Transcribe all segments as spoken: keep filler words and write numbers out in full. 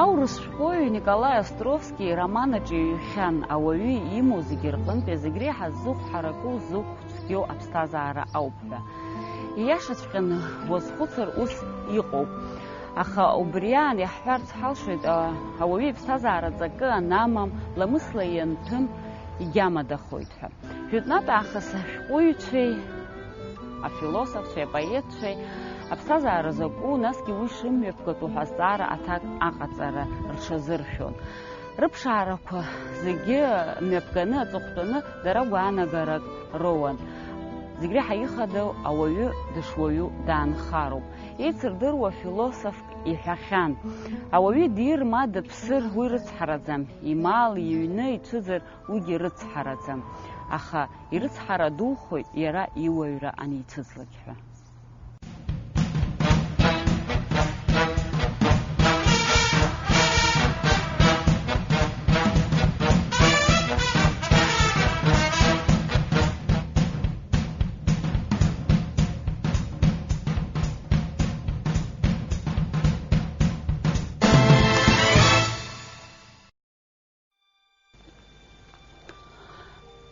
Аурыс шәҟәыҩҩы Николаи Островски ироман аҿы иҩхьан, ауаҩы имоу зегьы рҟынтәи зегь реиҳа зыхә ҳараку, зыхә цәгьоу аԥсҭазаара ауп ҳәа. Ииашаҵәҟьаны уазхәыцыр, ус иҟоуп. Аха убри аан иаҳҳәарц ҳалшоит, а, ауаҩы иԥсҭазаара ҵакы анамам, ламысла ианҭәым егьамадахоит ҳәа. Жәытәнатә аахыс ашәҟәыҩҩцәеи, афилософцәеи, апоетцәеи аԥсҭазаара закәу, насгьы уи шымҩаԥгатәу ҳәа азҵаара аҭак аҟаҵара рҽазыршәон. Рыԥшаарақәа зегьы мҩаԥганы аҵыхәтәаны дара гәаанагарак роуан. Зегь реиҳа ихадоу ауаҩы дышуаҩу даанхароуп. Еицырдыруа философк иҳәахьан, ауаҩы дир ма дыԥсыр, уи рыцҳараӡам, имал, иҩны, ицәыӡыр, уигьы рыцҳараӡам, аха ирыцҳара духоит иара иуаҩра аницыҵлак ҳәа.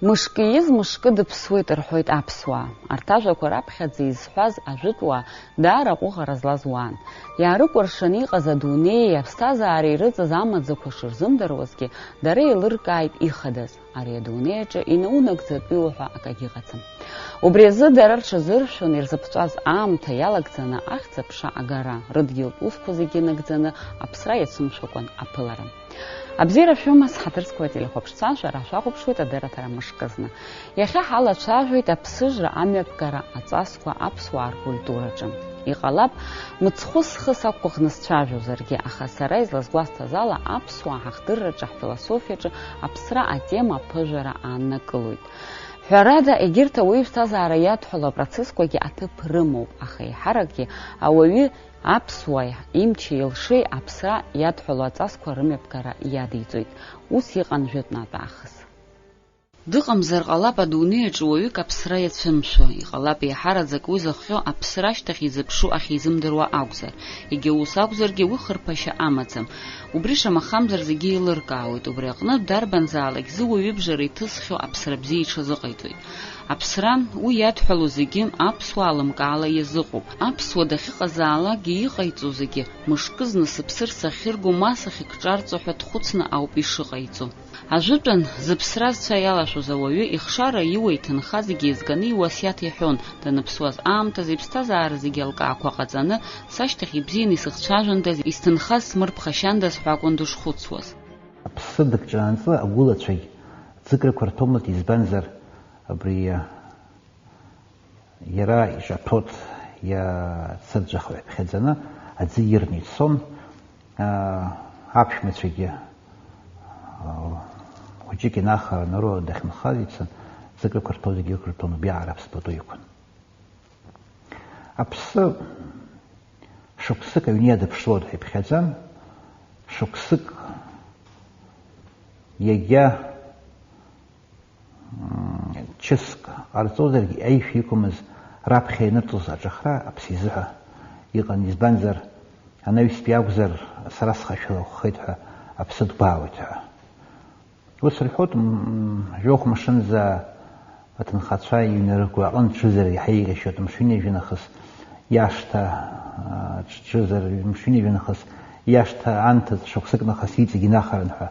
Мышкы ииз мышкы дыԥсуеит рҳәоит аԥсуаа. Арҭ ажәақәа раԥхьаӡа изҳәаз ажәытәуаа даара аҟәыӷара злаз уаан. Иаарыкәыршаны иҟаз адунеии аԥсҭазаареи ирыҵаз амаӡақәа шырзымдыруазгьы, дара еилыркааит ихадаз. Ари адунеи аҿы инаунагӡатәиу ҳәа акагьы ыҟаӡам. Убри азы дара рҽазыршәон ирзыԥҵәаз аамҭа иалагӡаны ахьӡ-аԥша агара, рыдгьылтә усқәа зегьы нагӡаны аԥсра иацәымшәакәан аԥылара. Абзиара шәымаз, ҳаҭыр зқәу ателехәаԥшцәа, шәара шәахәаԥшуеит адырраҭара Мышкызны. Иахьа ҳалацәажәоит аԥсыжра амҩаԥгара аҵасқәа аԥсуаа ркультураҿы. Иҟалап, мыцхәы схы сақәгәыӷны сцәажәозаргьы, аха сара излазгәасҭаз ала, аԥсуаа ҳахдырраҿы, ҳфилософиаҿы аԥсра атема аԥыжәара ааннакылоит. Ҳәарада, егьырҭ ауаҩы иԥсҭазаара иадҳәалоу апроцессқәагьы аҭыԥ рымоуп, аха еиҳаракгьы ауаҩы аԥсуааи имчи илшеи аԥсра иадҳәалоу аҵасқәа рымҩаԥгара иадиҵоит. Ус иҟан жәытәнатә аахыс. Дыҟамзар ҟалап адунеи аҿы уаҩык аԥсра иацәымшәо, иҟалап еиҳараӡак уи зыхҟьо аԥсра ашьҭахь изыԥшу ахьизымдыруа акәзар, егьа ус акәзаргьы уи хырԥашьа амаӡам. Убри шамахамзар зегьы еилыркаауеит, убри аҟнытә дарбанзаалак зы уаҩыбжара иҭысхьоу аԥсра бзиа иҽазыҟаиҵоит. Аԥсра, уи иадҳәалоу зегьы аԥсуаа лымкаала иазыҟоуп. Аԥсуа дахьыҟазаалакгьы иҟаиҵо зегьы, мышкызны сыԥсыр сахьырго ма сахьыкҿарҵо ҳәа дхәыцны ауп ишыҟаиҵо. Ажәытәан, зыԥсра зцәа иалашәоз ауаҩы ихшара иуа иҭынха зегьы еизганы иуасиаҭ иҳәон, даныԥсуаз аамҭазы иԥсҭазаара зегьы алкаақәа ҟаҵаны, сашьҭахь ибзианы исыхцәажәандаз, исҭынхаз смырԥхашьандаз ҳәа акәын дышхәыцуаз. Аԥсы дыкҿаанҵы агәылацәагь ӡыкрақәа рҭомызт, избанзар, абри Иара иҿаҭәоит, иацырҵәахуеит. Ԥхьаӡаны аӡы ирны ицон, аа, аԥшәмацәагьы, аа, хәыҷык инахараны руа дахьынхаз ицан, ӡык ықәырҭәо зегьы ықәырҭәон, убри аҟара аԥс пату иқәын. Аԥсы шықәсык аҩны иадыԥшылоит ҳәа иԥхьаӡан, шықәсык иагьа Мм, чыск ҟарҵозаргьы, аишәа иқәымыз раԥхьа ианырҵоз аҿыхра аԥсы изыҳәа иҟан, избанзар, анаҩстәи акәзар, сара схашәала уххеит ҳәа аԥсы дгәаауеит ҳәа. Ус рҳәоит, мм, жәохә мшынӡа аҭынхацәа иҩнарыгу аҟынтә ҽызар иаҳа еиӷьашьоит, мшынҩажәа нахыс иашҭа, а, ҽ-, ҽызар, мшынҩажәа нахыс иашҭа анҭыҵ, шықәсык нахыс иҵегь инахаран ҳәа.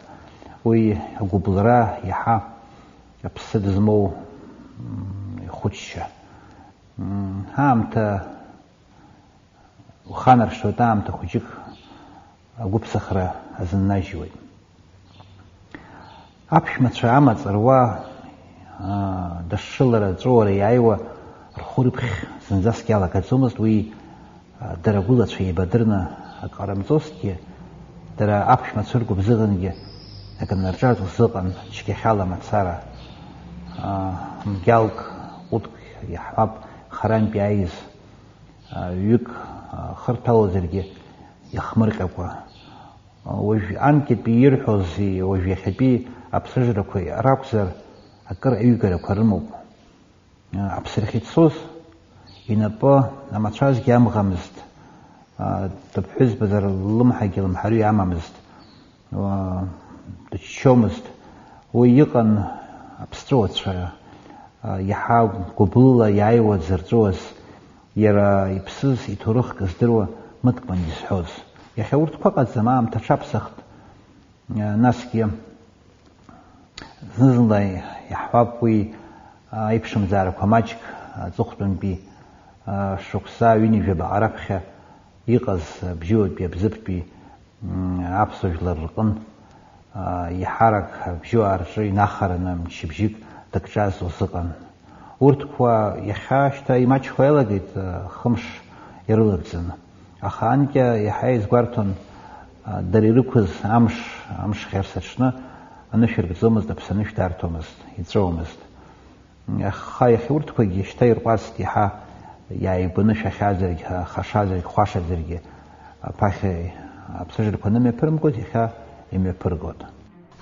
Уи агәыбылра иаҳа аԥсы дызмоу, м, ихәычча. М, аамҭа уханаршҭуеит, аамҭа хәыҷык агәыԥсахра азыннажьуеит. Аԥшәмацәа амаҵ руа, аа, дашшылара, аҵәыуара иааиуа рхәы рыԥхь зынӡаск иалагаӡомызт, уи Дара агәылацәа еибадырны акы ҟарымҵозҭгьы, дара аԥшәмацәа ргәыбзыӷынгьы акы нарҿарҵоз ыҟан, цәгьахьала мацара. Мгьалк, ҟәыдк иаҳҳәап, харантә иааиз, ҩык хырҭәалозаргьы иахмырҟьакәа. Уажә анкьатәи ирҳәози уажә иахьатәи аԥсыжрақәеи ракәзар, акыр аҩыгарақәа рымоуп. Аԥсрахь ицоз инапы амацәазгьы амӷамызт, дыԥҳәызбазар ллымҳагьы лымҳариу амамызт, Дыччомызт. Уи иҟан аԥсҵәыуацәа, иаҳа гәыблыла иааиуаз рҵәыуаз, иара иԥсыз иҭоурыхк здыруа мыткәма изҳәоз. Иахьа урҭқәа ыҟаӡам, аамҭа аҽаԥсахт. Насгьы зны-зынла иаҳҳәап уи аиԥшымзаарақәа маҷк аҵыхәтәантәи шықәса ҩынҩажәаба раԥхьа иҟаз абжьыуатәи абзыԥтәи аԥсуа жәлар рҟын еиҳарак абжьуаа рҿы инахараны мчыбжьык дыкҿаз узыҟан. Урҭқәа иахьа шьҭа имаҷхо иалагеит, хымш ирылагӡаны. Аха анкьа иаҳа изгәарҭон, дара ирықәыз амш, амш хьарс аҽны анышә ркӡомызт, аԥсанышә дарҭомызт, иҵәыуомызт. Аха иахьа урҭқәагьы шьҭа ирҟәацт, иаҳа иааигәаны шәахьазаргь, хашазаргь, хәашазаргьы, аԥахьа аԥсыжрақәа анымҩаԥырмкуаз, иахьа имҩаԥыргоит.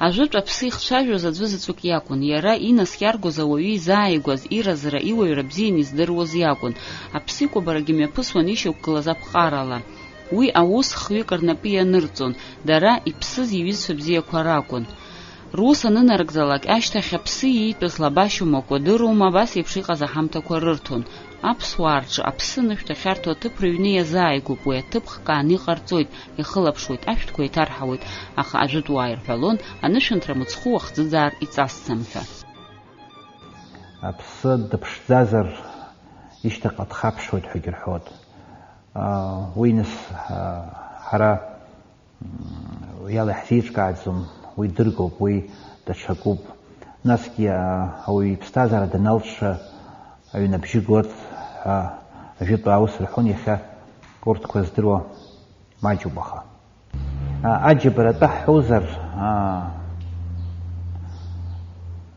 Ажәытә аԥсы ихцәажәоз аӡәы заҵәык иакәын, иара инаскьаргоз ауаҩы изааигәаз, иразра, иуаҩра бзианы издыруаз иакәын. Аԥсы икәабарагьы мҩаԥысуан ишьақәгылаз аԥҟарала. Уи аус хҩык рнапы ианырҵон, дара иԥсыз иҩызцәа бзиақәа ракәын. Рус анынарыгӡалак ашьҭахь аԥсы иитәыз лабашьоума, кәадырума, абас еиԥш иҟаз аҳамҭақәа рырҭон. Аԥсуаа рҿы аԥсы нышәҭахьарҭоу аҭыԥ рыҩны иазааигәоуп, уи аҭыԥ хкааны иҟарҵоит, ихылаԥшуеит, ашәҭқәа еиҭарҳауеит, аха ажәытә уаа ирҳәалон, анышәынҭра мыцхәы уахӡыӡаар иҵасӡам ҳәа. Аԥсы дыԥшӡазар, ишьҭахьҟа дхаԥшуеит ҳәагьы рҳәоит. Уи нас, ҳара, м, иала иаҳзеиҿкааӡом, уи дыргоуп, уи даҽакуп. Насгьы, а, ауаҩы иԥсҭазаара даналҿша аҩны абжьы гот ҳәа ажәытә аус рҳәон, иахьа урҭқәа здыруа маҷуп, аха. А, аџьабара атәы ҳҳәозар, а,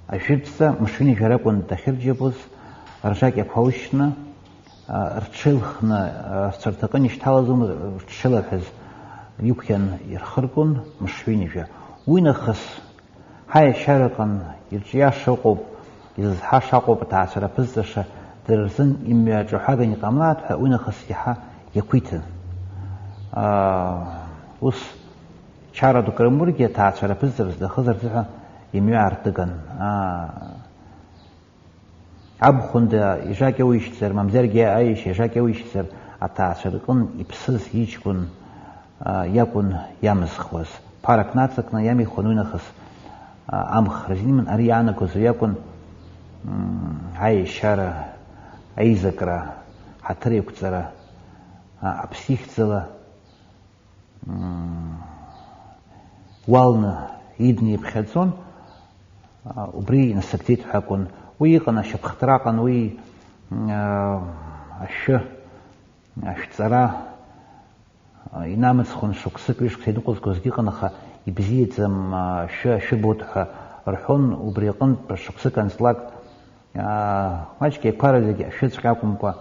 ажәытәӡа мышвинажәа ракәын дахьырџьабоз, ржакьақәа аушьны, а, рҽеилхны, а, рцәарҭаҟын ишьҭалаӡом, рҽеилаҳәаз иқәиан ирхыргон мышвинажәа. Уи нахыс ҳаиашьараҟын ирҿиаша ыҟоуп, изызҳаша аҟоуп аҭаацәара аԥызҵаша, дара рзын имҩаҿаҳәаган иҟамлааит ҳәа уи нахыс иаҳа иақәиҭын. Аа, ус чара дук рымургьы аҭаацәара аԥызҵара зҭахыз рзыҳәа имҩа аартыган. Аа, Абхәында ижакьа уишьҭзар, мамзаргьы аишьа ижакьа уишьҭзар, аҭаацәа рҟын иԥсыз иҷкәын, а, иакәын иамызхуаз. Ԥарак нацакны иамихуан уи нахыс, а, амхра зниман, ари иаанагоз уи акәын, м, аешьара, аизакра, ҳаҭыр еиқәҵара, а, аԥсы ихьӡала, м, уалны идны иԥхьаӡон, а, убри инасыгӡеит ҳәа акәын. Уи иҟан ашьапхтра аҟан, уи, м, а, ашәы, ашәҵара, а, инамыцхәын, шықәсык, ҩышықәса иныҟәызгозгьы ыҟан, аха ибзиаӡам, а, ашәы, ашәы бот ҳәа рҳәон, убри аҟынтә шықәсык анҵлак, аа, маҷк еиқәара зегьы ашәыҵәҟьа акәымкәа,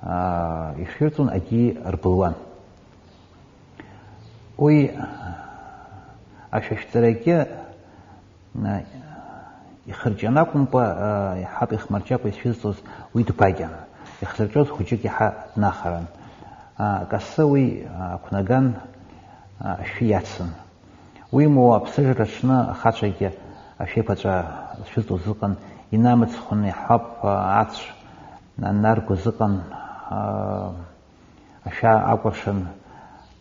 аа, ишәырҵон, агьи рбылуан. Уи ашәышәҵарагьы, а, ихырҷан акәымкәа, а, иаҳап ихмарҷакәа ишәызҵоз уи дгәакьан. Ихзырҷоз хәыҷык иаҳа днахаран. А, акасы уи, а, ақәнаган, а, ашәы иацын. Уимоу, аԥсыжра аҽны ахацәагьы ашәеиқәаҵәа зшәыҵоз ыҟан, инамыцхәны иаҳҳәап, ацә анаргоз ыҟан, ашәа акәыршан,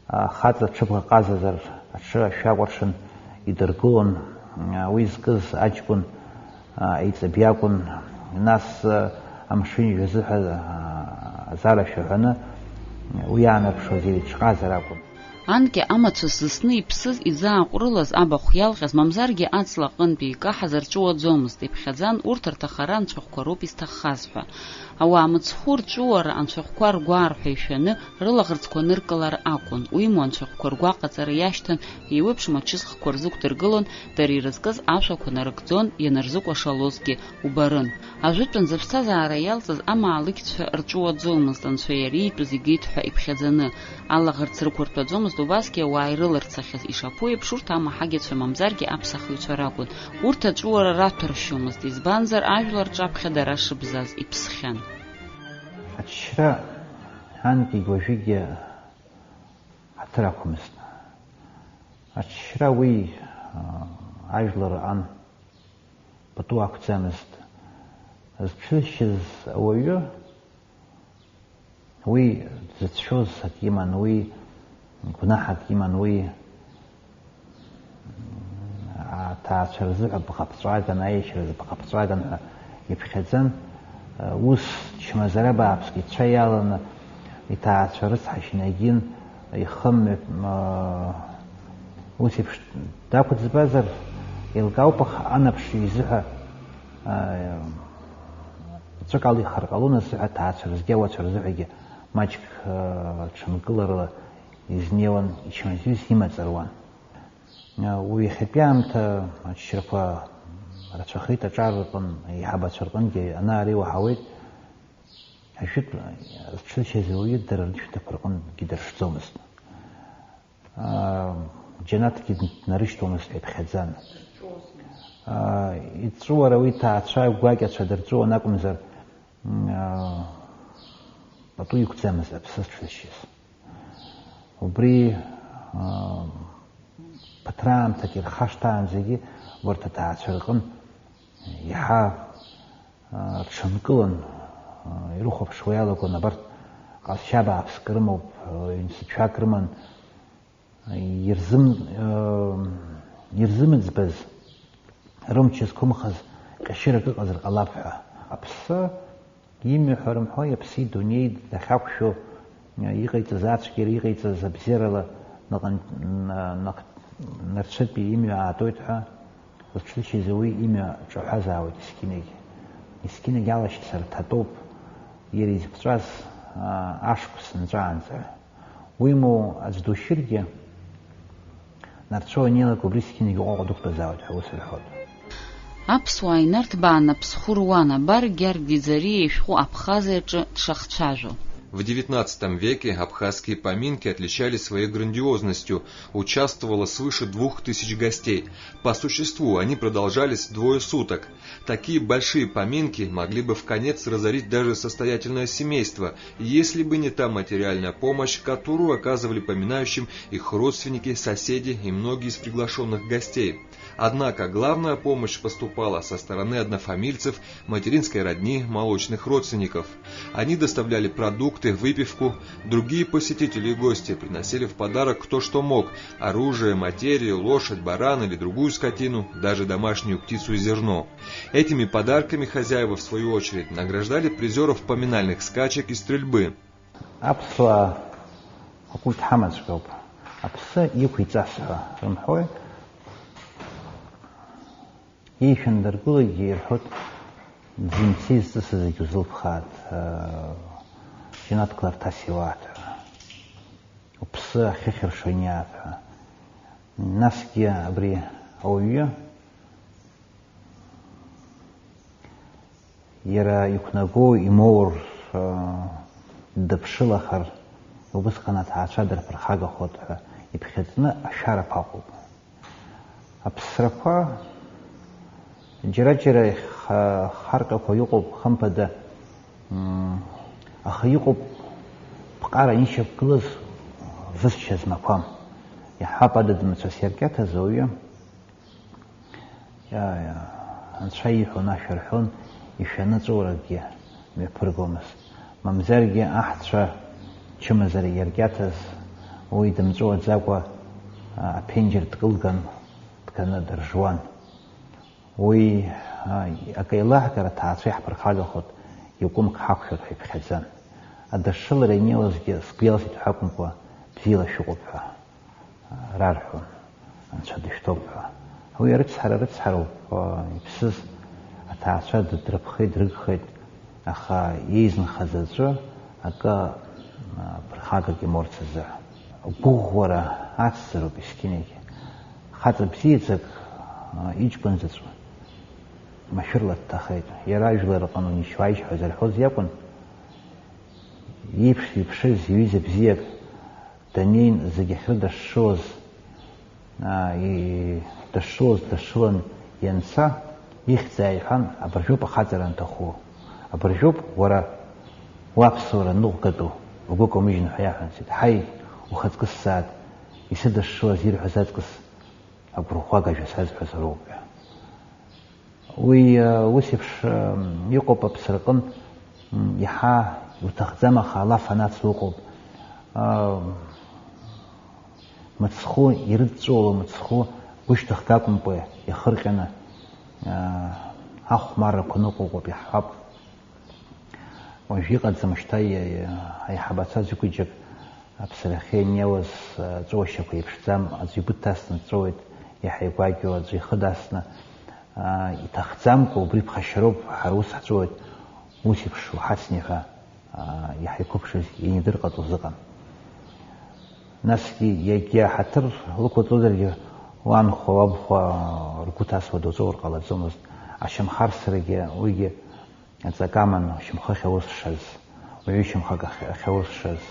ахаҵа ҽыбӷа ҟазазар, аҽы ашәа акәыршан идыргылон, уи зкыз аҷкәын, а, иҵаб иакәын, нас, а, амшын ижәы азыҳәа, а, азара шәаҳәаны, уи иаанарԥшуаз еиҿҟазар акәын. Анкьа амацәыс зысны иԥсыз, изааҟәрылаз абахә иалҟьаз, мамзаргьы аҵла аҟынтәи икаҳаз рҵәыуаӡомызт, иԥхьаӡан, урҭ рҭахара анцәахәқәа роуп изҭаххаз ҳәа. Ауаа мыцхәы рҵәыуара анцәахәқәа ргәаарҳәа ишәаны, рылаӷырӡқәа ныркылар акәын, уимоу анцәахәқәа ргәаҟаҵара иашьҭан, еиуеиԥшым ачысхқәа рзықәдыргылон, дара ирызкыз ашәақәа нарыгӡон, ианырзыкәашалозгьы убарын. Ажәытәанӡа аԥсҭазаара иалҵыз амаалықьцәа рҵәуаӡомызт, анцәа иара иитәыз игеит ҳәа иԥхьаӡаны. Алаӷырӡ рықәыртәаӡомызт убасгьы ауаа ирыларцахьаз, ишаԥу еиԥш, урҭ амаҳагьацәа мамзаргьы аԥсахыҩцәа ракәын. Урҭ аҵәуара раҭәаршьомызт, избанзар, ажәлар рҿаԥхьа дара шыбзаз иԥсхьан. Аччра анкьагь уажәыгьы ҳаҭыр ақәмызт. Аҽшьра уи, аа, ажәлар ыҟан, пату ақәӡамызт. Зҽызшьыз ауаҩы, уи дзыцәшәоз акы иман, уи гәнаҳак иман, уи аҭаацәа рзыҳәа бӷаԥҵәаган, аиашьаразы бӷаԥҵәаган ҳәа иԥхьаӡан. Ус чмазара бааԥск ицәа иаланы иҭаацәа рыцҳашьа инагин, ихымҩа, м, ус еиԥш дақәӡбазар, еилкаауп, аха анаԥшҩы изыҳәа, а, ҵәык ала ихарҟалон азыҳәа, аҭаацәа рзгьы, ауацәа рзыҳәагьы маҷк, а, ҽынкыларыла изнеиуан, ичмазаҩыс имаҵ руан. Уи иахьатәи аамҭа аччарақәа рацәахеит, аҿар рҟын, аиҳабацәа рҟынгьы ана-ара иуаҳауеит. Ажәытә зҽызшьыз ауаҩы дара рышәҭақәа рҟынгьы дыршӡомызт. Џьанаҭгьы днарышьҭуамызт ҳәа иԥхьаӡан. Иҵәуара уи ҭаацәа гәакьацәа дырҵәуан акәымзар, пату иқәӡамызт аԥсы зҽызшьыз. Убри, аа, ԥыҭраамҭак ирхашҭаанӡагьы урҭ аҭаацәа рҟын иаҳа, аа, рҽынкылан, аа, ирыхәаԥшуа иалагон, абарҭ ҟазшьа бааԥск рымоуп, аа, ҩнцәацәак рыман, ирзым-, аа, ирзымыӡбаз, рымч зқәымхаз ҟьашьырак ыҟазар ҟалап ҳәа. Аԥсы имҩа ҳәа рымҳәои, аԥси дунеи дахьақәшәо, иҟаиҵаз ацәгьара, иҟаиҵаз абзиарала наҟ-, на-, наҟ-, нарцәытәи имҩа аатуеит ҳәа, зҽызшьыз уи имҩа ҿаҳәазаауеит есқьынагь. Есқьынагь алашьцара ҭатәоуп, иара изықәҵәаз, аа, ашықәс нҵәаанӡа. Уимоу, аӡә душьыргьы, нарцәы уаннеилак убри зқьынагь уҟәаҟәа дықәтәазаауеит ҳәа ус рҳәоит. Аԥсуаа инарҭбааны аԥсхәы руан, абар Гьаргь Ӡариа ишәҟәы Абхазиаҿы дшахцәажәо. В девятнадцатом веке абхазские поминки отличались своей грандиозностью, участвовало свыше двух тысяч гостей. По существу они продолжались двое суток. Такие большие поминки могли бы в конец разорить даже состоятельное семейство, если бы не та материальная помощь, которую оказывали поминающим их родственники, соседи и многие из приглашённых гостей. Однако главная помощь поступала со стороны однофамильцев, материнской родни, молочных родственников. Они доставляли продукты, выпивку, другие посетители и гости приносили в подарок кто что мог: оружие, материю, лошадь, барана или другую скотину, даже домашнюю птицу и зерно. Этими подарками хозяева, в свою очередь, награждали призёров поминальных скачек и стрельбы. Аԥсуаа акульт ҳамаҵәҟьоуп. Аԥсы иқәиҵас ҳәа рымҳәои? Иишәандыргылогьы ирҳәоит, ӡымци зҵысы зегь узылԥхааит, џьанаҭ кларҭас иуааит ҳәа. Уԥсы ахьыхьыршо иниааит ҳәа. Насгьы абри ауаҩы иара иқәнаго имоур, дыԥшылахар, убысҟан аҭаацәа дырԥырхагахоит ҳәа иԥхьаӡаны ашәарақәа ыҟоуп. Аԥсрақәа џьара-џьара иха-, харҟьақәа иҟоуп, хымԥада, м, аха иҟоуп ԥҟара ишьақәгылаз высшьа змақәам. Иаҳҳәап, адыд-мацәыс иаркьаҭаз ауаҩы, иа-, иа-, анцәа ииҳәон ашәа рҳәон, ишәаны ҵәыуаракгьы мҩаԥыргомызт. Мамзаргьы аҳцәа чымазара иаркьаҭаз уи дымҵәуаӡакәа, а, аԥенџьыр дкылган, дганы дыржуан. Уи, а, акы еилаҳкаар, аҭаацәа иаҳԥырхагахоит, иакәымк ҳақәшәоит ҳәа иԥхьаӡан. Адыршылара ианеилозгьы сгәы иалсит ҳәа акәымкәа, бзиала шәыҟоуп ҳәа, а, рарҳәон, анцәа дышәҭоуп ҳәа. Уи арыцҳара рыцҳароуп, а, иԥсыз аҭаацәа дрыԥхеит, дрыгхеит, аха еизынхаз аӡәы акы, а, ԥырхагак имоурц азы. Гәыӷәӷәара ацзароуп есқьынагь. Хаҵа бзиаӡак, а, иҷкәын заҵә машәырла дҭахеит. Иара ажәлар рҟны унишьуа-ишьҳәа зарҳәоз иакәын. Иеиԥш-иеиԥшыз иҩыза бзиак даннеин, зегь ахьрыдашшылоз, аа, и-, дашшылоз дашшылан ианца, ихьӡ ааиҳәан, абыржәоуп ахаҵара анҭаху. Абыржәоуп уара уаԥсуара ныҟәгатәу, угәы каумыжьын ҳәа иаҳәан, сҳәеит, ҳаи, ухаҵкы сзааит, исыдашшылаз ирҳәаз аҵкыс агәырӷәӷәагажәа сазҳәаз роуп ҳәа. Уи, ус еиԥш, м, иҟоуп аԥсраҟын, м, иаҳа иуҭахӡам, аха алаф анацу ыҟоуп. А, мыцхәы, ирыдҵәуало мыцхәы гәышьҭыхга акәымкәа иахырҟьаны, а, ахәмаррақәа ныҟәоуп, иаҳҳәап. Уажә иҟаӡам шьҭа, иа-, иа-, аиҳабацәа ӡәыкәиџьак аԥсрахьы ианиауаз, а, ҵәуашьақәа еиԥшӡам, аӡә игәы дҭасны дҵәуоит, иаҳа игәакьоу аӡә ихы дасны, а, иҭахӡамкәа, убри ԥхашьароуп, ҳара ус ҳҵәуоит, ус еиԥш уҳацни ҳәа, а, иаҳа иқәыԥшыз инидырҟаҵоз ыҟан. Насгьы, иагьа ҳаҭыр лықәыҵозаргьы, уанхәа, уабхәа ргәы ҭасуа дуҵәуар ҟалаӡомызт. Ашьамхарсрагьы уигьы аҵакы аман, шьамхы ахьаурсшаз, уаҩы шьамхык ахь-, ахьаурсшаз.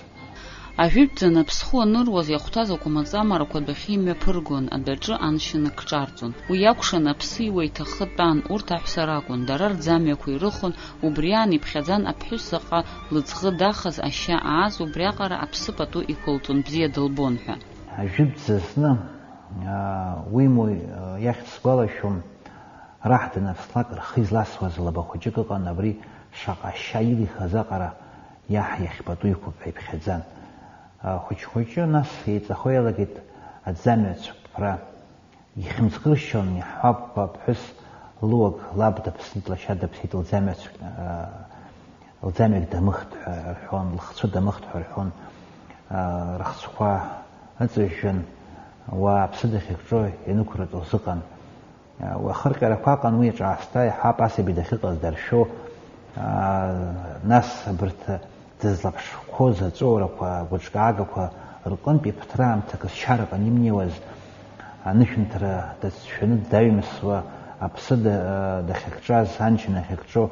Ажәытәӡан аԥсхәы аныруаз иахәҭаз акәмаҵамарақәа адәахьы имҩаԥыргон, адәаҿы аншьынак ҿарҵон. Уи иакәшан аԥсы иуа иҭахы тәан, урҭ аҳәса ракәын, дара рӡамҩақәа ирыхон, убри аан иԥхьаӡан аԥҳәыс заҟа лыӡӷы дахаз ашьа ааз, убриаҟара аԥсы пату иқәылҵон, бзиа дылбон ҳәа. Ажәытәӡа зны, аа, уимои, аа, иахьӡ сгәалашәом, раҳ данаԥслак рхы изласуаз лаба хәыҷык ыҟан, абри шаҟа ашьа илихыз аҟара иаҳ иахь пату иқәуп ҳәа иԥхьаӡан. Хәыҷ-хәыҷы нас еиҵахо иалагеит аӡамҩа цәыԥра. Ихьымӡӷыршьон, иаҳҳәап, аԥҳәыс луак лаб даԥсит, лашьа даԥсит, лӡамҩа цә-, лӡамҩагь дамыхт ҳәа рҳәон, лыхцәы дамыхт ҳәа рҳәон, рыхцәқәа ыҵыжәжәан, уа аԥсы дахьыкҿо ианықәырҵоз ыҟан. Уи ахырҟьарақәа аҟан уи иаҿаасҭа, иаҳҳәап, асаби дахьыҟаз даршәо, аа, нас абарҭ дызлаԥшқәоз аҵәыуарақәа, агәыҿкаагақәа рҟынтә иԥыҭраамҭак зшьараҟны имнеиуаз анышәынҭра дацәшәаны даҩмсуа, аԥсы да-, дахьыкҿаз, аншьан ахьыкҿо,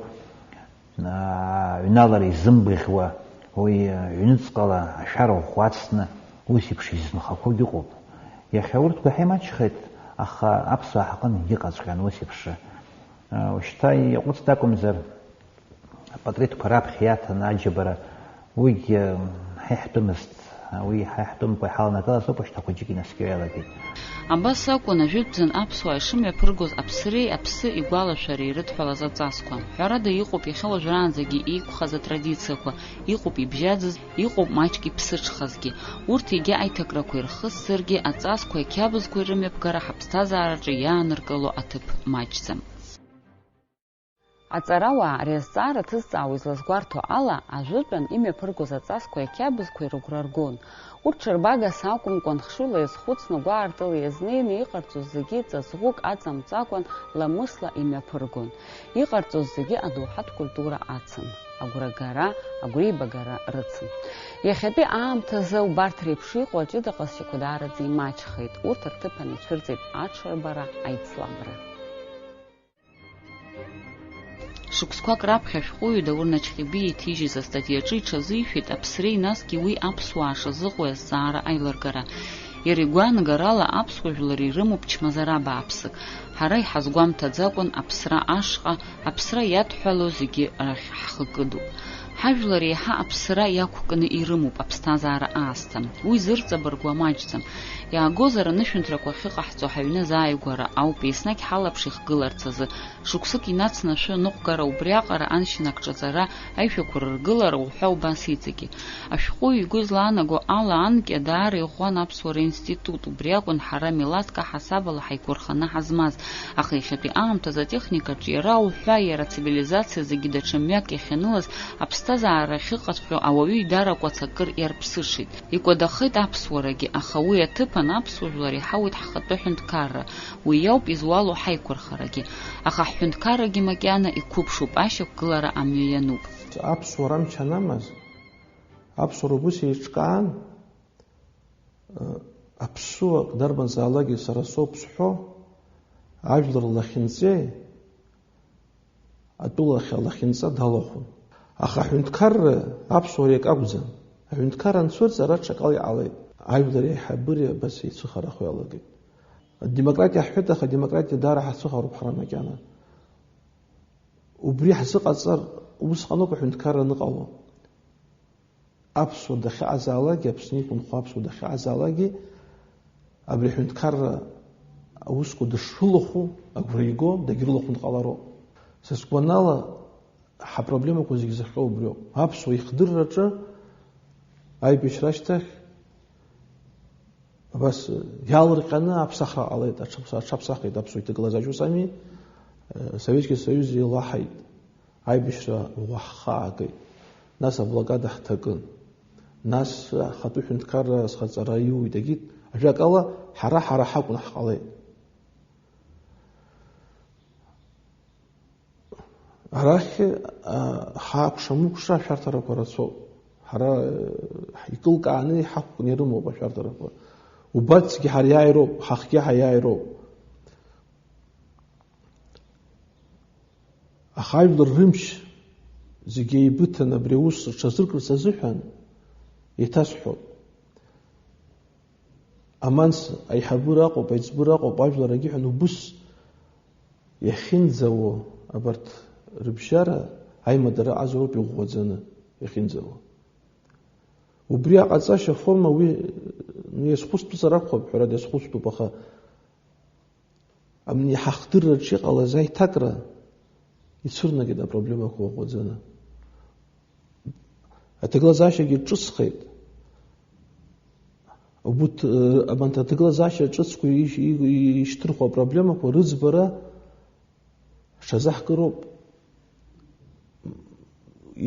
аа, ҩналара изымбыӷьуа, уи ҩныҵҟала ашәара ӷәӷәа ацны, ус еиԥш изынхақәогь ыҟоуп. Иахьа урҭ гәаҳәа имаҷхеит, аха аԥсуаа ҳаҟын иҟаҵәҟьан ус еиԥш. Уажәшьҭа иаҟәыҵт акәымзар, апатреҭқәа раԥхьа иаҭаны аџьабара, уигьы ҳа иаҳтәымызт, уи ҳа иаҳтәымкәа иҳаланакылаз ауп, ашьҭа хәыҷык инаскьо иалагеит. Абас акәын ажәытәӡан аԥсуаа ишымҩаԥыргоз аԥсреи аԥсы игәалашәареи ирыдҳәалаз аҵасқәа. Ҳәарада, иҟоуп иахьа уажәраанӡагьы еиқәхаз атрадициақәа, иҟоуп ибжьаӡыз, иҟоуп маҷк иԥсыҽхазгьы. Урҭ егьа аиҭакрақәа ирхысзаргьы, аҵасқәеи ақьабзқәеи рымҩаԥгара ҳаԥсҭазаараҿы иааныркыло аҭыԥ маҷӡам. Аҵарауаа ари азҵаара ҭызҵаауа излазгәарҭо ала, ажәытәан имҩаԥыргоз аҵасқәеи ақьабзқәеи рыгәра ргон. Урҭ ҽырбагас акәымкәан, хшыҩла иазхәыцны, гәаартыла иазнеины иҟарҵоз зегьы ҵаҵӷәык аҵамҵакәан, ламысла имҩаԥыргон. Иҟарҵоз зегьы адоуҳатә культура ацын, агәрагара, агәреибагара рыцын. Иахьатәи аамҭазы убарҭ реиԥш иҟоу аҷыда ҟазшьақәа даараӡа имаҷхеит, урҭ рҭыԥан ицәырҵит аҽырбара, аицлабра. Шықәсқәак раԥхьа ашәҟәыҩҩы Даур Начхьиби иҭижьыз астатиаҿы иҽазишәеит аԥсреи насгьы уи аԥсуаа шазыҟоу азҵаара аилыргара. Иара игәаанагарала, аԥсуа жәлар ирымоуп чмазара бааԥсык. Ҳара иҳазгәамҭаӡакәан аԥсра ашҟа, аԥсра иадҳәало зегьы рахь ҳхы кыдуп. Ҳажәлар еиҳа аԥсра иақәкны ирымоуп аԥсҭазаара аасҭа. Уи зырҵабыргуа маҷӡам. Иаагозар, анышәынҭрақәа ахьыҟаҳҵо ҳаҩны азааигәара ауп, еснагь ҳалаԥш ихгыларц азы. Шықәсык инацны ашәы аныҟәгара, убриаҟара аншьын акҿаҵара, аишәақәа рыргылара уҳәа убас иҵегьы. Ашәҟәыҩҩы игәы злаанаго ала анкьа даара иӷәӷәан аԥсуара институт, убри акәын ҳара милаҭк аҳасабала ҳаиқәырханы ҳазмаз, аха иахьатәи аамҭазы атехникаҿы иара ауҳәа, иара ацивилизациа зегьы даҽа мҩак иахьанылаз, аԥсҭазаара ахьыҟаҵәҟьо ауаҩы идаракәац акыр иарԥсыҽит. Икәадахеит аԥсуарагьы, аха уи аҭыԥан аԥсуа жәлар иҳауеит ҳхатәы ҳәынҭқарра, уи иауп изуало ҳаиқәырхарагьы. Аха ҳҳәынҭқаррагьы макьана иқәыԥшуп, ашьақәгылара амҩа иануп. Аԥсуара амч анамаз, аԥсуара убыс еиҿкаан, аԥсуак дарбанзаалакгьы сара соуп зҳәо, ажәлар лахьынҵеи, атәылахь алахьынҵа далахәын. Аха аҳәынҭқарра аԥсуара иакы акәӡам. Аҳәынҭқарра анцәырҵ, ара ҽакала иҟалеит. Ажәлар аиҳабыреи абас еицәыхарахо иалагеит. Адемократиа ҳҳәеит, аха адемократиа даара ҳацәыхароуп ҳара макьана. Убри ҳзыҟаҵар, усҟаноуп аҳәынҭқарра аныҟало. Аԥсуа дахьыҟазаалакгьы, Аԥсны иқәынхо аԥсуа дахьыҟазаалакгьы, абри аҳәынҭқарра аусқәа дышрылахәу агәра иго, дагьрылахәны дҟалароуп. Са сгәанала, ҳапроблемақәа зегьы зыхҟьо убриоуп. Аԥсуа ихдырраҿы аибашьра ашьҭахь абас иаалырҟьаны аԥсахра ҟалеит, аҽаԥса-, аҽаԥсахит аԥсуа иҭагылазаашьа ус ами, э, Советский Союз еилаҳаит, аибашьра ӷәӷәа ҳхаагеит, нас аблокада ҳҭакын, нас ахатәы ҳәынҭқарра азхаҵара аиуит, егьит, ажәакала, ҳара ҳара ҳакәны ҳҟалеит. Арахь, а, ҳакәша-мыкәша ашәарҭарақәа рацәоуп. Ҳара, э, ҳикылкааны иҳақәкны ирымоуп ашәарҭарақәа. Убарҭ зегьы ҳариааироуп, ҳахгьы ҳаиааироуп. Аха ажәлар рымч зегьы еибыҭаны абри аус рҽазыркырц азыҳәан еиҭасҳәоит. Аманс аиҳабыра аҟоуп, аиҵбыра аҟоуп, ажәлар егьиҳәан убыс иахьынӡауо абарҭ рыбжьара аимадара аҟазароуп иӷәӷәаӡаны иахьынӡауо. Убри аҟаҵашьа аформа уи, ну, иазхәыцтәызар акәхап, ҳәарада, иазхәыцтәуп, аха абни ҳахдырраҿ иҟалаз аиҭакра ицәырнагеит апроблемақәа ӷәӷәаӡаны. Аҭагылазаашьагьы ҿыцхеит. Убырҭ, э, абанҭ аҭагылазаашьа ҿыцқәа иш-, и-, ишьҭырхуа апроблемақәа рыӡбара ҽазаҳкыроуп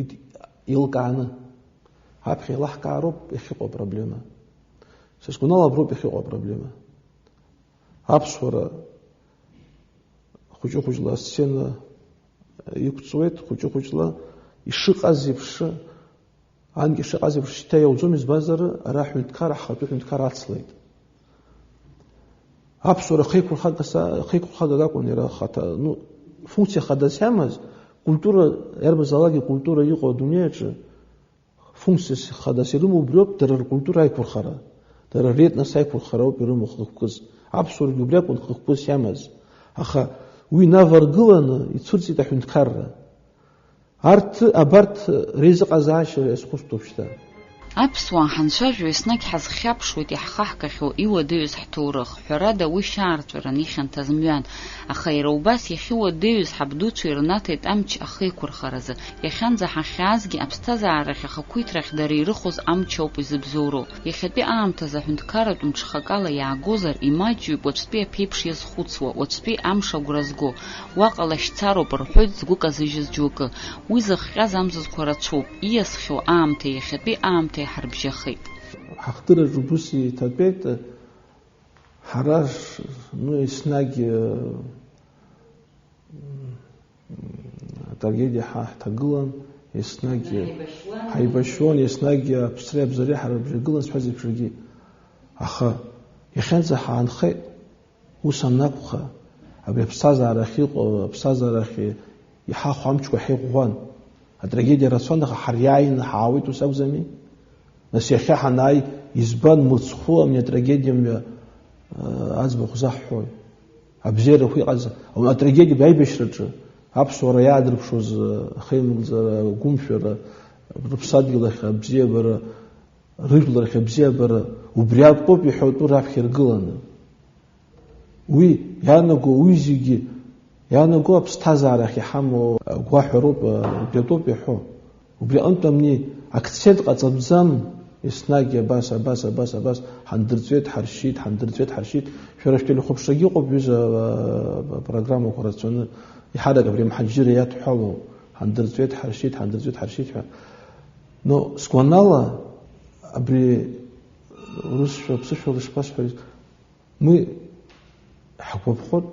ид-, еилкааны. Аԥхьа еилаҳкаароуп иахьыҟоу апроблема. Са сгәанала, аброуп иахьыҟоу апроблема. Аԥсуара хәыҷы-хәыҷла асцена иқәҵуеит, хәыҷы-хәыҷла ишыҟаз еиԥш, анкьа ишыҟаз еиԥш шьҭа иауӡом, избанзар, ара ҳҳәынҭқарра, ҳхатәы ҳәынҭқарра ацлеит. Аԥсуара хеиқәырхага са-, хеиқәырхагак акәын иара ахаҭа, ну, функциа хадас иамаз, культура, иарбанзаалакгьы культура иҟоу адунеи аҿы, функциас хадас ирымоу убриоуп дара ркультура аиқәырхара, дара ретнос аиқәырхара ауп ирымоу хықәкыс. Аԥсуарагьы убри акәын хықәкыс иамаз. Аха уи инаваргыланы ицәырҵит аҳәынҭқарра. Арҭ, абарҭ реизыҟазаашьа иазхәыцтәуп шьҭа. Аԥсуаа ҳанцәажәо еснагь ҳазхьаԥшуеит иаҳхаҳгахьоу иуадаҩыз ҳҭоурых. Ҳәарада, уи шьаарҵәыран ихьанҭаз мҩан. Аха иара убас иахьыуадаҩыз ҳабдуцәа ирнаҭеит амч ахеиқәырхаразы. Иахьанӡа ҳахьаазгьы аԥсҭазаарахь ахақәиҭрахь дара ирыхоз амч ауп изыбзоуроу. Иахьатәи аамҭазы аҳәынҭқарратә мҽхакала иаагозар, имаҷҩуп уаҵәтәи аԥеиԥш иазхәыцуа, уаҵәтәи амш агәра зго. Уаҟа лашьцароуп рҳәоит згәы казыжьыз џьоукы. Уи зыхҟьаз амзызқәа рацәоуп, ииасхьоу аамҭеи иахьатәи аамҭеи ҳарбжьахеит. Ҳахдырраҿ убыс еиҭатәеит, ҳара ш-, ну, еснагь, э, м, атрагедиа ҳа-, ҳҭагылан, еснагь ҳаибашьуан, еснагь аԥсреи абзареи ҳарбжьагылан, сҳәаз еиԥшгьы. Аха иахьанӡа ҳаанхеит. Ус анакәха, абри аԥсҭазаарахь иҟоу, аԥсҭазаарахь иҳахәо амчқәа ҳаиӷәӷәан. Атрагедиа рацәан, аха ҳариааины ҳаауеит, ус акәӡами? Нас иахьа ҳанааи, избан мыцхәы ами атрагедиа мҩа, э, аӡбахә заҳҳәои? Абзиарақәа иҟаз, атрагедиа аибашьраҿы аԥсуара иаадырԥшуаз, э, ахеимыгӡара, агәымшәара, рыԥсадгьыл ахь абзиабара, рыжәлар ахь абзиабара, убри акоуп иҳәатәу раԥхьа иргыланы. Уи иаанаго, уи зегьы иаанаго аԥсҭазаарахь иҳамоу агәаҳәароуп, убри атәоуп иаҳәо. Убри аҟынтә амни акцент ҟаҵатәӡам, еснагь абас, абас, абас, абас, ҳандырҵәеит, ҳаршьит, ҳандырҵәеит, ҳаршьит. Шәара шәтелехәаԥшрагьы ыҟоуп, ҩыза, а, программақәа рацәаны, иҳарак абри амҳаџьырра иадҳәалоу, ҳандырҵәеит, ҳаршьит, ҳандырҵәеит, ҳаршьит ҳәа. Но сгәанала, абри урысшәа, ԥсышәала ишԥасҳәари, мы ҳгәаԥхоит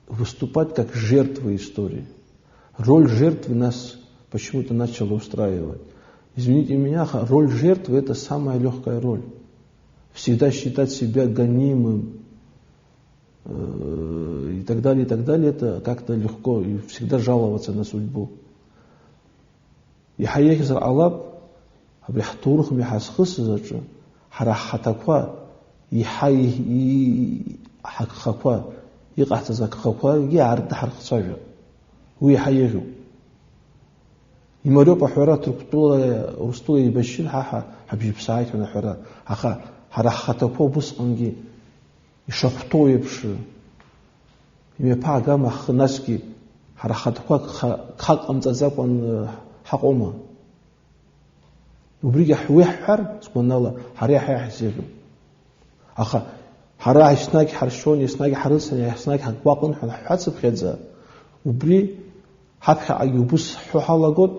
выступать как жертвы истории. Роль жертвы нас почему-то начала устраивать. Извините меня, ха-, роль жертвы — это самая лёгкая роль. Всегда считать себя гонимым, э, и так далее, и так далее, это как-то легко, и всегда жаловаться на судьбу. Иаҳа еиӷьзар ҟалап, абри ҳҭоурыхмҩа ҳазхысыз аҿы, ҳара ҳхаҭақәа, иаҳа и-, и-, ҳагхақәа, иҟаҳҵаз агхақәагьы аартны ҳархцәажәап. Уи иаҳа еиӷьуп. Имариоуп аҳәара, Ҭырқәтәылеи Урыстәылеи еибашьын, ҳа, ҳа, ҳабжьыԥсааит ҳәа аҳәара. Аха ҳара ҳхаҭақәа убысҟангьы Ишахәҭоу еиԥш, имҩаԥаагама ҳхы, насгьы ҳара ҳхаҭақәа гха-, гхак ҟамҵаӡакәан, э, ҳаҟоума? Убригьы ҳ-, уи ҳҳәар, сгәанала, ҳара иаҳа иаҳзеиӷьуп. Аха ҳара еснагь ҳаршьон, еснагь ҳарыцын, еснагь ҳагәаҟын ҳәа ҳҳәацыԥхьаӡа, убри ҳаԥхьаҟагьы убыс ҳҳәо ҳалагот,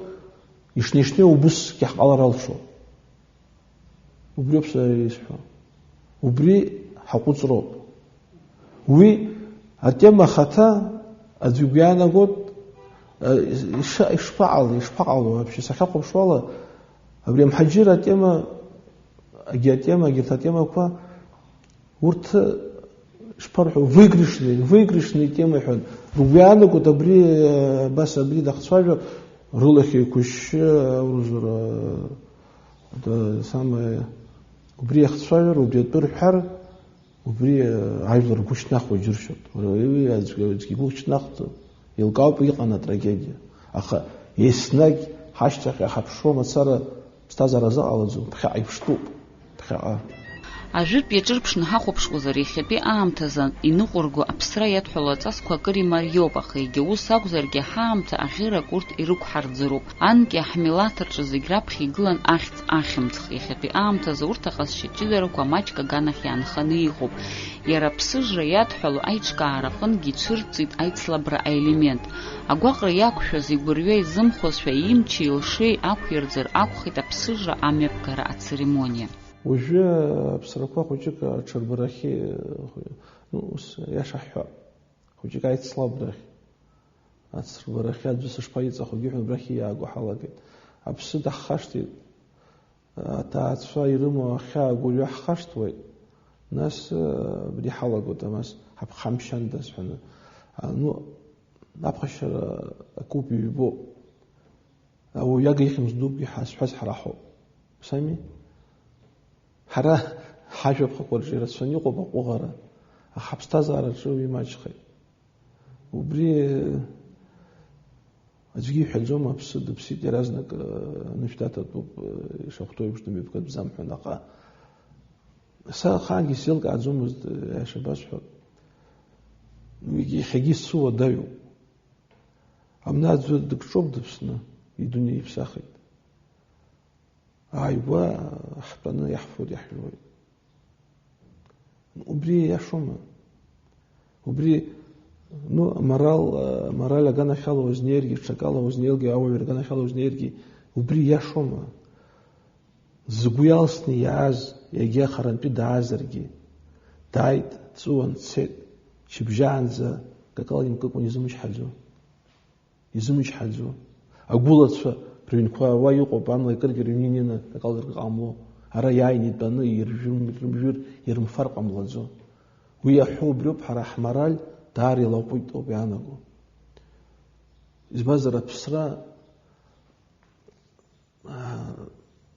ишнеи-шнеи убысгьы ҳҟалар алшоит. Убриоуп сара исҳәо. Убри ҳаҟәыҵроуп. Уи атема ахаҭа аӡәы игәы иаанагот, э, иша-, ишԥаҟалеи, ишԥаҟало вообще? Сахьахәаԥшуала, абри амҳаџьыраа атема, агеотема, егьырҭ атемақәа, урҭ, ишԥарҳәо, выигрышный, выигрышный тема ҳәа. Ргәы иаанагот абри, э, абас абри дахцәажәо, рылахь еиқәышьшьы, аурызура, да, самое, убри иахцәажәар, убри атәы рҳәар, убри, э, ажәлар ргәы шьҭнахуа џьыршьоит. Уи аӡәгьы, аӡәгьы игәы шьҭнахӡом. Еилкаауп иҟан атрагедиа. Аха еснагь ҳашьҭахь иҳаԥшуа мацара ԥсҭазаара азыҟалаӡом. Ԥхьаҟа иԥштәуп. Ԥхьаҟа. Ажәытә иаҿырԥшны ҳахәаԥшуазар, иахьатәи аамҭазы иныҟәырго аԥсра иадҳәало аҵасқәа акыр имариоуп, аха егьа ус акәзаргьы, ҳаамҭа аӷьырак урҭ ирықәҳарӡыроуп. Анкьа ҳмилаҭ рҿы зегь раԥхьа игылан ахьӡ, ахьымӡӷ. Иахьатәи аамҭазы урҭ аҟазшьа ҷыдарақәа маҷк аганахь иаанханы иҟоуп. Иара аԥсыжра иадҳәало аиҿкаара аҟынгьы ицәырҵит аицлабра аелемент. Агәаҟра иақәшәаз, игәырҩа изымхозшәа, имчи илшеи ақәирӡыр акәхеит аԥсыжра амҩаԥгара ацеремониа. Уажәы аԥсрақәа хәыҷык аҽырбарахьы, ну, ус, иаша ҳҳәап, хәыҷык аицлабрахь, ацырбарахьы аӡәы сышԥаиҵахогьы ҳәа абрахь ииааго ҳалагеит. Аԥсы даҳхашҭит, аҭаацәа ирымоу ахьаа гәырҩа ҳхашҭуеит, нас, э, абри ҳалагоит, амас ҳаԥхамшьандаз ҳәаны. А, ну, аԥхашьара акуп, ҩбоуп. Ауаҩы иага ихьымӡӷ дукгьы ҳазҳәаз ҳара ҳауп. Сами? Ҳара ҳажәаԥхақәа рҿы ирацәаны иҟоуп аҟәыӷара, аха ҳаԥсҭазаараҿы уи маҷхеит. Убри аӡәгьы иҳәаӡом, аԥсы дыԥсит, иаразнак, э, анышә даҭатәуп, э, ишахәҭоу еиԥш дымҩаԥгатәӡам ҳәа наҟ-ааҟ. Са ахаангьы сзеилкааӡомызт, э, аиаша басҳәап. Уигьы иахьагьы сыуадаҩуп. Абна аӡәы дыкҿоуп дыԥсны, идунеи иԥсахит. Ааигәа ҳтәаны иаҳфоит, иаҳжәуеит. Убри иашоума? Убри, ну, аморал, амораль аганахьала узнеиргьы, ҽакала узнеиргьы, ауаҩы рганахьала узнеиргьы, убри иашоума? Згәы иалсны иааз, егьа харантәи даазаргьы, дааит, дҵәыуан, дцеит, шьыбжьаанӡа акакала имкыкәан изымчҳаӡо. Изымчҳаӡо. Агәылацәа рыҩнқәа уа иҟоуп, амла икыргьы рыҩны инеины акалдыркы ҟамло. Ара иааины итәаны иржәым-, ирымжәыр, ирымфар ҟамлаӡо. Уи иаҳәо убриоуп, ҳара ҳмораль даара илаҟәит ауп иаанаго. Избанзар, аԥсра, аа,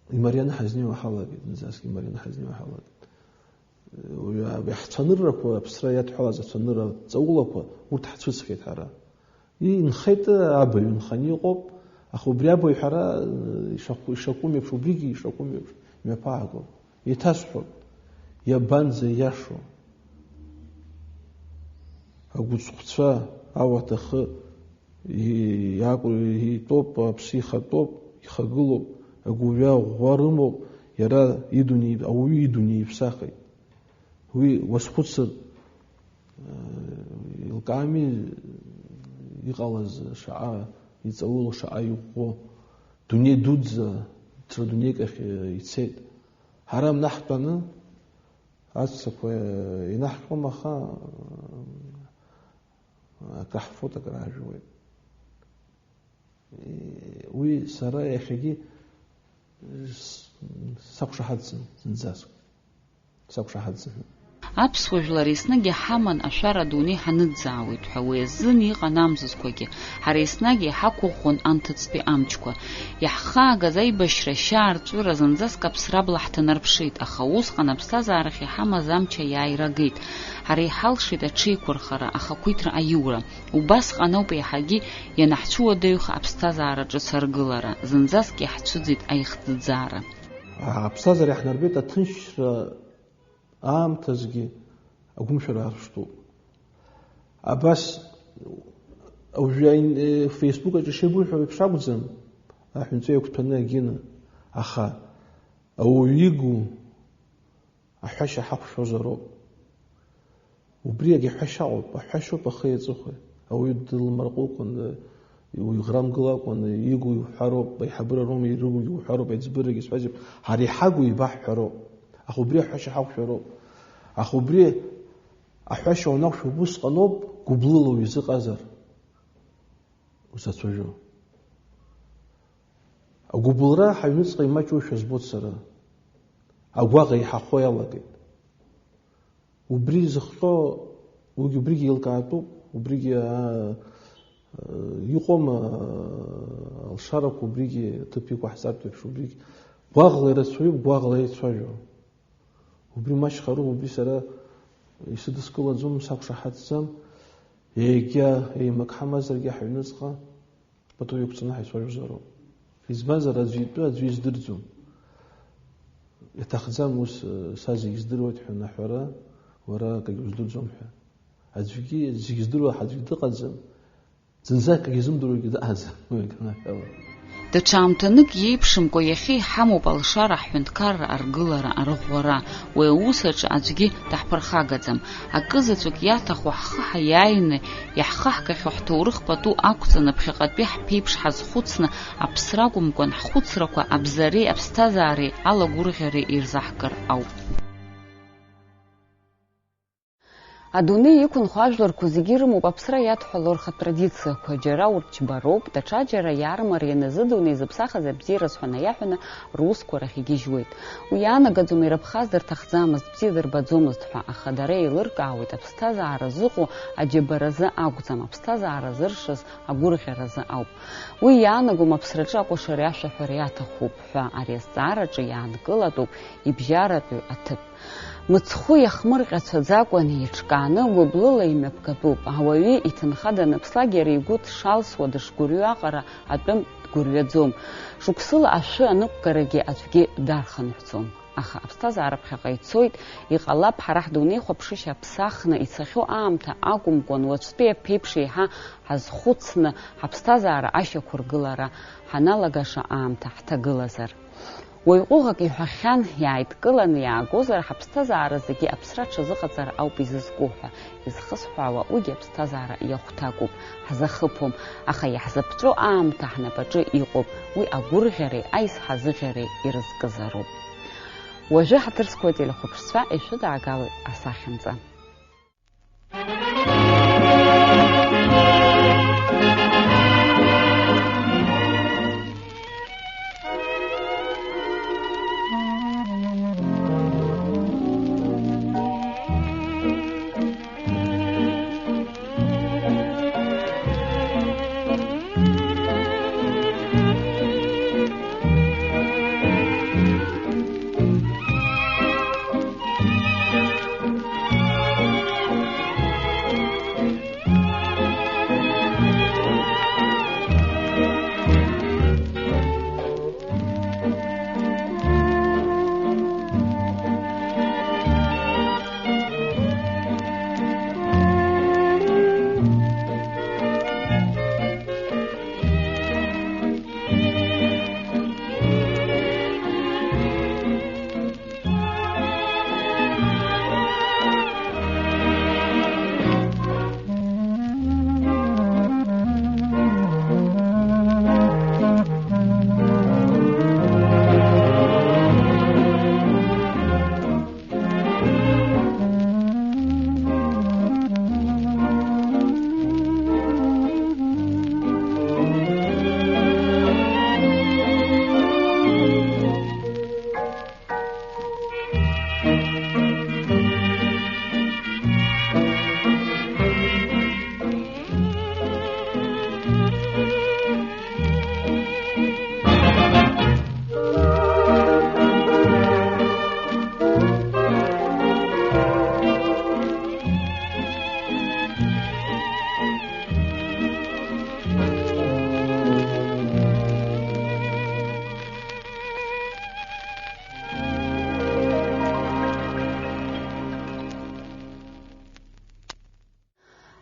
имарианы ҳазнеиуа ҳалагеит, зынӡаск имарианы ҳазнеиуа ҳалагеит. Уи ҳцәаныррақәа, аԥсра иадҳәалаз ацәанырра ҵаулақәа, урҭ ҳцәыӡхьеит ҳара. Инхеит, абаҩ нханы иҟоуп, аха убри абаҩ ҳәара, ишахәы-, ишакәым еиԥш, убригьы ишакәым еиԥш, мҩаԥаагоуп. Еиҭасҳәоит, иабанӡа иашоу? Агәыцхәцәа, ауаҭахы, и-, иакәу-, итәоуп, аԥсы ихатәоуп, ихагылоуп, агәырҩа ӷәӷәа рымоуп, иара идунеи, ауаҩы идунеи иԥсахит. Уи уазхәыцыр, э, илкаами иҟалаз шаҟа иҵауло, шаҟа иӷәӷәо. Дунеи дуӡӡа, ҽа дунеик ахь, э, ицеит. Ҳара амна ҳтәаны, аҵәцақәа, э, инаҳҟьом, аха, э, акраҳфоит, акраажәуеит. Уи сара иахьагьы с-, сақәшаҳаҭӡам зынӡаск. Сақәшаҳаҭӡам. Аԥсуа жәлар еснагь иҳаман ашәара адунеи ҳаныӡаауеит ҳәа, уи азын иҟан амзызқәагьы. Ҳара еснагь иҳақәыӷәӷәон анҭыҵтәи амчқәа. Иаҳхаагаз аибашьра, ашьа арҵәыра зынӡаск аԥсра абла ҳҭанарԥшит, аха усҟан аԥсҭазаарахь иҳамаз амч аиааира агеит. Ҳара иҳалшеит аҽеиқәырхара, ахақәиҭра аиура. Убасҟан ауп еиҳагьы ианаҳцәуадаҩха аԥсҭазаара ҿыц аргылара, зынӡаск иаҳцәыӡит аихӡыӡаара. Аԥсҭазаара иаҳнарбеит аҭынчра аамҭазгьы, агәымшәара аарԥштәуп. Абас, уажәы ин-, э, Facebook аҿы ишеибуҳәо еиԥш акәӡам, аҳәынҵәа иақәҭәаны агьина, аха ауаҩы игу аҳәашьа ҳақәшәозароуп. Убри агьаҳәашьа ыҟоуп, аҳәашьоуп ахи аҵыхәеи. Ауаҩы дылмарҟәыкәаны, уи грамгылакәаны, игу иуҳәароуп, аиҳабыра роума ирыгугьы уҳәароуп, аиҵбырагьы сҳәазеиԥш, ҳара иҳагу еибаҳҳәароуп. Аха убри аҳәашьа ҳақәшәароуп. Аха убри аҳәашьа уанақәшәо убысҟаноуп, гәыблыла уизыҟазар узацәажәо. Агәыблра ҳаҩныҵҟа имаҷушәа збоит сара. Агәаҟ еиҳахо иалагеит. Убри зыхҟьо, уигь убригьы еилкаатәуп, убригьы, аа, иҟоума, алшарақәа убригьы ҭыԥ иқәаҳҵартә еиԥш, убригь гәаӷла ирацәаҩуп, гәаӷла еицәажәо. Убри маҷхароуп, убри сара исыдыскылаӡом, сақәшаҳаҭӡам, егьа еимак ҳамазаргьы ҳаҩныҵҟа. Пату иқәҵаны ҳаицәажәозароуп. Избанзар, аӡәы итәы аӡәы издырӡом. Иаҭахӡам ус, са зегь здыруеит ҳәа анаҳәара, уара акагьы уздырӡом ҳәа. Аӡәгьы, зегь здыруа аӡәгьы дыҟаӡам, зынӡа акагьы зымдыруагьы дыҟаӡам, уи аганахьала. Даҽа аамҭанык иеиԥшымкәа иахьа иҳамоуп алшара ҳҳәынҭқарра аргылара, арӷәӷәара. Уи аус аҿы аӡәгьы даҳԥырхагаӡам. Акы заҵәык иаҭаху ҳхы ҳаиааины, иаҳхаҳгахьоу ҳҭоурых пату ақәҵаны, ԥхьаҟатәи ҳԥеиԥш ҳазхәыцны, аԥсра акәымкәан, ҳхәыцрақәа абзареи аԥсҭазаареи алагәырӷьареи ирзаҳкыр ауп. Адунеи иқәынхо ажәларқәа зегьы ирымоуп аԥсра иадҳәалоу рхатә традициақәа, џьара урҭ џьбароуп, даҽаџьара иаармарианы зыдунеи зыԥсахыз абзиараз ҳәа наиаҳәаны русқәа рахь игьежьуеит. Уи иаанагаӡом ирыԥхаз дырҭахӡамызт, бзиа дырбаӡомызт ҳәа, аха дара еилыркаауеит, аԥсҭазаара зыҟоу аџьабаразы акәӡам, аԥсҭазаара зыршаз агәырӷьаразы ауп. Уи иаанагом аԥсраҿы акәашареи ашәаҳәареи аҭахуп ҳәа ари азҵаараҿы иаанкылатәуп ибжьаратәи аҭыԥ. Мыцхәы иахмырҟьацәаӡакәан еиҿкааны, гәыблыла имҩаԥгатәуп. Ауаҩы иҭынха даныԥслак иара игәы дшалсуа, дышгәырҩо аҟара атәым дгәырҩаӡом. Шықәсыла ашәы аныҟәгарагьы аӡәгьы дархынҳәӡом. Аха аԥсҭазаара ԥхьаҟа ицоит, иҟалап ҳара ҳдунеихәаԥшышьа аԥсахны ицахьоу аамҭа акәымкәан, уаҵәтәи аԥеиԥш еиҳа ҳазхәыцны, ҳаԥсҭазаара ашьақәыргылара ҳаналагаша аамҭа ҳҭагылазар. Уаҩ ҟәыӷак иҳәахьан, иааидкыланы иаагозар, ҳаԥсҭазаара зегьы аԥсра аҽазыҟаҵара ауп изызку ҳәа. Изхысҳәаауа, уигьы аԥсҭазаара иахәҭакуп, ҳзахыԥом, аха иаҳзаԥҵәо аамҭа ҳнапаҿы иҟоуп, уи агәырӷьареи аизҳазыӷьареи ирызкызароуп. Уажәы ҳаҭыр зқәу ателехәаԥшцәа ишәыдаагалоит асахьанҵа.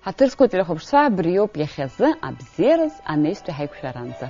Аҭырқәа телехәаԥшцәа, абриоуп иахьазы, абзиараз анаҩстәи ҳаиқәшәаранӡа.